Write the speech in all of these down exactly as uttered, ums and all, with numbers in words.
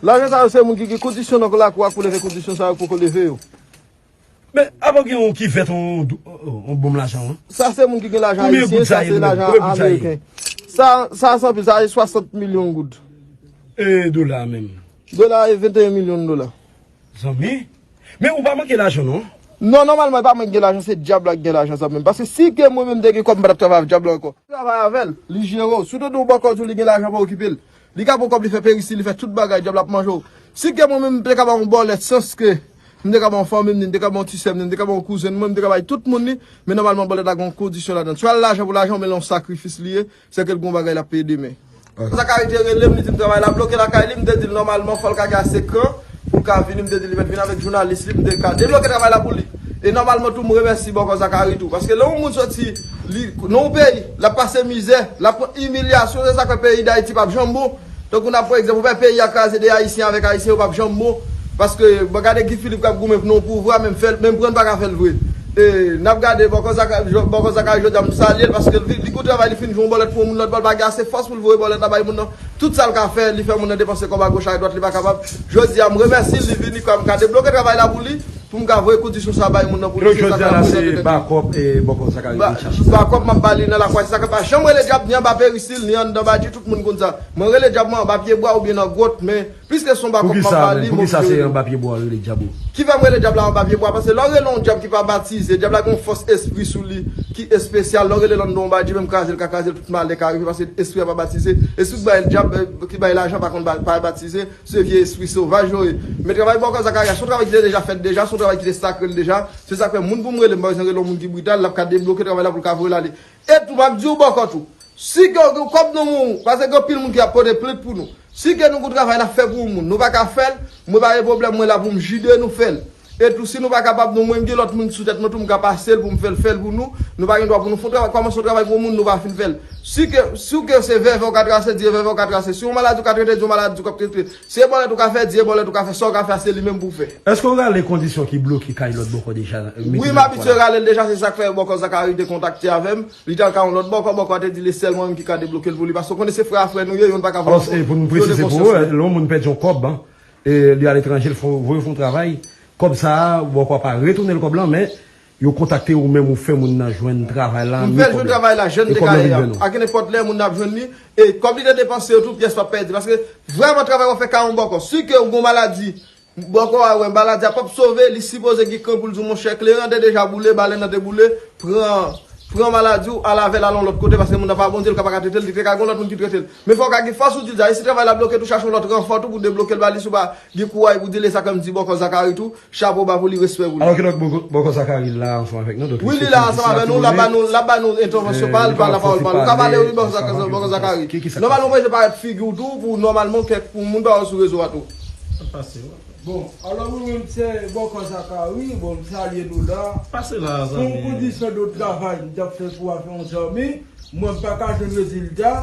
Lajan sa yo se moun ki gen kondisyon nan lakou a pou leve kondisyon sa yo poko leve yo. Men, apa gen yon kivèt, yon, yon, yon bonm lajan, wi? Sa se moun ki gen lajan ayisyen, sa se lajan ameriken. Sa, sa se anpil, sa se swasant milyon goud. E dola menm? Dola e venteyen milyon dola. Zanmi, men ou pa manke lajan, non? Non, nòmalman, e pa mwen ki gen lajan, se dyab la ki gen lajan, zanmi m. Paske si ke mwen menm te gen kòb, m pa t ap travay avèk dyab la ankò. Travay avè l, li jere w. Si w tande yon bòkò di w li gen lajan, pa okipe l. Li ka pran kòb, li fè perisil, li fè tout bagay, dyab la ap manje w. Si ke mwen menm, m te ka ba yon bòlèt, sans ke m te ka ba yon fanmi m ni, m te ka ba yon ti sè m ni, m te ka ba yon kouzen mwen, m te ka bay tout moun ni, men nòmalman, bòlèt la gen yon kondisyon ladan l. Si w al lajan pou lajan, men l yon sakrifis li ye, se ke l gen yon bagay l ap peye demen. Zakari te rele m, li di m travay la bloke lakay li, m te di l nòmalman, fò l ka gen ase kran pou l ka vini, m te di l li mèt vin avèk jounalis li, m te ka debloke travay la pou li. E nòmalman tou, m remèsye bòkò Zakari tou. Paske lè yon moun soti li, nan yon peyi, l ap pase mizè, l ap pran imilyasyon, se sa k fè peyi Dayiti p ap janm bon. Tankou n ap pran egzanp, ou wè peyi a kraze de Ayisyen avèk Ayisyen, yo p ap janm bon. Paske, bon, gade Guy Philippe k ap goumen pou nan yon pouvwa, menm fè l, menm pran l pa ka fè l vre. E, n ap gade bòkò Zakari, bòkò Zakari jodi a, m salye l, paske li, li gon travay, li fin jwenn yon bòlèt pou yon moun, lòt bò l pa gen ase fòs pou l voye bòlèt la bay moun nan. Tout sa l ka fè, li fè moun nan depanse kòb a goch a dwat, li pa kapab. Jodi a, m remèsye l, li vini, kwa m ka debloke travay la pou li, pou m ka voye kondisyon sa bay moun nan pou li. Donk, se sa jodi a la, se bakòp, e, bòkò Zakari vin chache. Bakòp m ap ba li nan lakou a, se sa k fè pa janm rele dyab, ni anba perisil, ni anndan badji, tout moun konn sa. Mwen rele dyab mwen anba pye bwa oubyen nan gwòt, men piske se yon bakòp m ap ba li, m oblije rele. Poukisa se anba pye bwa w rele dyab ou? Ki fè m rele dyab la anba pye bwa? Paske lè w rele yon dyab ki pa batize, dyab la gen yon fòs espri sou li ki espesyal. Lè w rele l anndan yon badji, menm kraze l ka kraze l, tout malè ka rive, paske espri a pa batize. Espri k bay dyab, eh, ki bay lajan, pa konn ba-, pa batize. Se vye espri sovaj yo ye. Men travay bòkò Zakari a, se yon travay ki te deja fèt deja, se yon travay ki te sakre l deja. Se sa k fè moun pou m rele, m pa bezwen rele yon moun ki brital, l ap ka debloke travay la pou l ka voye l ale. E tou, m ap di w bòkò tou, si ke w gen kòb nan men w, paske gen anpil moun ki ap pote plent pou nou. Si ke nou gen yon travay n ap fè pou yon moun, nou pa ka fè l, mwen pa gen pwoblèm, mwen la pou m jide nou fè l. E tou, si nou pa kapab, nou, mwen, m gen lòt moun sou tèt mwen tou, m ka pase l pou m fè l, fè l pou nou. Nou pa gen dwa pou nou fè yon travay, kòmanse yon travay pou yon moun, nou pa fin fè l. Si ke, si w ke se vèvè w ka trase, di e vèvè w ka trase. Si yon maladi w ka trete, di yon maladi w k ap trete. Si e bòlèt ou ka fè, di e bòlèt ou ka fè. Sa w ka fè a, se li menm pou w fè. Èske w rale kondisyon ki bloke kay lòt bòkò deja? Wi, m abitye rale l deja, se sa k fè bòkò Zakari te kontakte avè m. Li t al ka yon lòt bòkò, bòkò a te di li sèl mwen menm ki ka debloke l pou li, paske w konnen se frè a frè nou ye, youn pa ka voye yon bòkò. Alò, e, pou nou presizye pou ou, lè yon moun pèdi yon kòb, e, li aletranje, l fè, voye fè yon travay, kòb sa a, bòkò a pa retounen l kòb lan, men yo kontakte ou menm, ou fè moun nan jwenn travay la, m fè l jwenn travay la, jan m te ka ye a. Ak nenpòt lè, moun nan ap jwenn li, e kòb li te depanse yo tou, pyès p ap pèdi, paske vrèman travay w ap fè ka yon bòkò. Si ke w gen yon maladi, bòkò a wè maladi a p ap sove, li sipoze gen kran pou l di w, monchè, kleren an te deja boule, balèn nan te boule, pran, pran maladi w, al avè l al yon lòt kote, paske moun nan pa Bondye, l ka pa ka trete l, li te ka gen yon lòt moun ki trete l. Men fò w ka gen fòs ou di l sa, e si travay la bloke tou, chache yon lòt ranfò tou pou debloke l ba li, si w pa gen kouraj pou di l, e sa k fè m di bòkò Zakari tou, chapo ba pou li, respè pou li. Alò, kidonk, bòkò, bòkò Zakari la ansanm avèk nou, donk, wi, li la ansanm avèk nou, l ap ba nou, l ap ba nou entèvansyon pa l, pa l, pa l, pa l. Ou ka pale, wi, bòkò Zakari, bòkò Zakari. Nòmalman, mwen, se parèt figi w tou, pou nòmalman, kèk, pou moun pa wè w sou rezo a tou. Sa pase, wi. Bon, alò, mwen menm, se bòkò Zakari, bon, m salye nou la. Pase la, zanmi. Pou kondisyon de travay, m t ap fè pou avyon zanmi, mwen, m pa ka jwenn rezilta,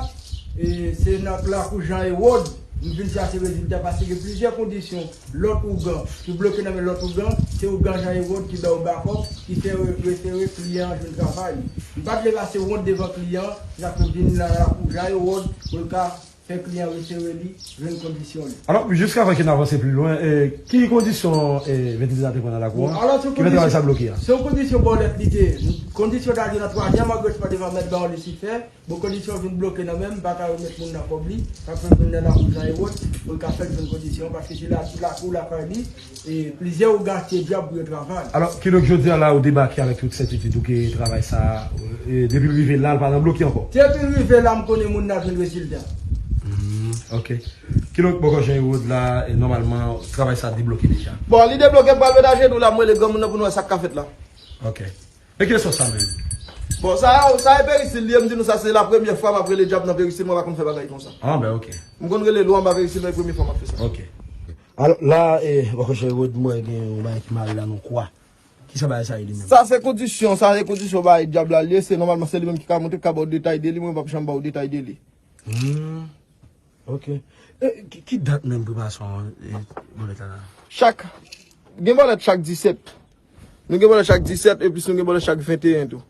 e se nan lakou Jan Ewòd, m vin chache rezilta, paske gen plizyè kondisyon. Lòt ougan, ki bloke nan men lòt ougan, se ougan Jan Ewòd ki ba yo bakòp, ki fè re-, refere kliyan an jwenn travay. M pa t vle pase wont devan kliyan an, se sa k fè m vin nan lakou Jan Ewòd, pou l ka fè kliyan refere li, jwenn kondisyon li. Alò, jiskavan ke n avanse pli lwen, e, ki kondisyon, e, ventilatè pran nan lakou an, ki fè travay sa bloke a? Se yon kondisyon bòlèt li te ye. Kondisyon ta di nan twazyèm angresman devan mèt ba yon Lisifè, bon, kondisyon vin bloke nan men m, m pa ka remèt moun nan kòb li, sa k fè m vin nan lakou Jan Ewòd, pou l ka fè l jwenn kondisyon, paske se la, sou lakou lakay li, e plizyè ougan achte dyab pou yo travay. Alò, kidonk jodi a la, ou debake avèk tout sètitid ou ke travay sa a, e, depi l rive la, l pa nan bloke ankò? Depi l rive la, m konnen moun nan jwenn rezilta. Hmm, ok. Kidonk, bòkò Jan Ewòd la, e, nòmalman, travay sa a debloke deja? Bon, li debloke, m pral met ajenou la, m rele granmoun nan pou nou wè sa k ka fèt la. Ok. E ki esans sa menm? Bon, sa, sa e perisil li ye, m di nou sa, se la premyè fwa m ap rele dyab nan perisil, mwen pa konn fè bagay konsa. Ah, ben, ok. M konn rele lou anba perisil, men e premye fwa m ap fè sa. Ok. Alò, la, e, bòkò Jan Ewòd, m wè gen yon bagay ki mare la nan kwa. Kisa bagay sa ye li menm? Sa se kondisyon, sa se kondisyon bagay dyab la li ye, se nòmalman se li menm ki ka montre, ki ka ba w detay de li, mwen m p ap janm ba w detay de li. Hmm. Ok. E, ki, ki dat menm preparasyon, e, bòlèt la la? Chak, gen bòlèt chak disèt. Nou gen bòlèt chak disèt, epi nou gen bòlèt chak venteyen tou.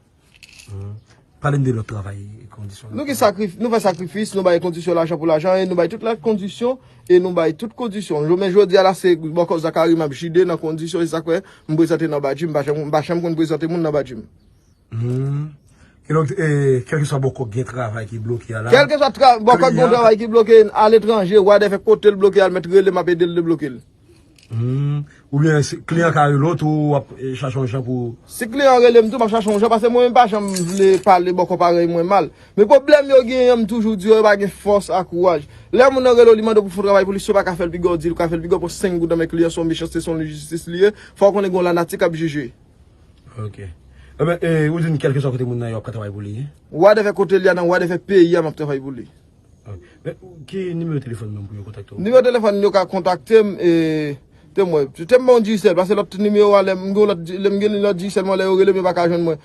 Hmm. Pale m de lòt travay, kondisyon. Nou gen sakrif, nou fè sakrifis, nou bay kondisyon lajan pou lajan, e nou bay tout lòt kondisyon, e nou bay tout kondisyon. Men jodi a la, se bòkò Zakari m ap jide nan kondisyon, se sa k fè m prezante nan badji, m pa janm, m pa janm konn prezante moun nan badji m. Hmm. Kidonk, eh, kèlkeswa bòkò gen travay ki bloke a la. Kèlkeswa tra, bòkò gen travay ki bloke aletranje, whatever kote l bloke, al mèt rele m, m ap ede l debloke l. Hmm. Oubyen si kliyan ka rele w tou, w ap eh, chache yon jan pou. Si kliyan rele m tou, m ap chache yon jan, paske mwen menm pa janm vle pale bòkò parèy mwen mal. Men pwoblèm yo genyen, m toujou di yo, yo pa gen fòs ak kouraj. Lè moun nan rele w, li mande w pou fè yon travay pou li, si w pa ka fè l piga, w di l ou ka fè l piga, w pran senk goud nan men kliyan, se yon mechanste, se yon lenjistis li ye, fò w konnen gen yon lanati k ap jije. Ok. Enben, eh, ou di m kèlkeswa kote moun nan ye, w ap ka travay pou li? Whatever kote li a, nan whatever peyi a, m ap travay pou li. Ok. Men, ki nimewo telefòn menm pou yo kontakte w? Nimewo telefòn yo ka kontakte m, e, te m wè. Te m ba w Digicel, paske lòt nimewo a, lè m gen lòt, lè m gen lòt Digicel mwen, lè yo rele m, yo pa ka jwenn mwen.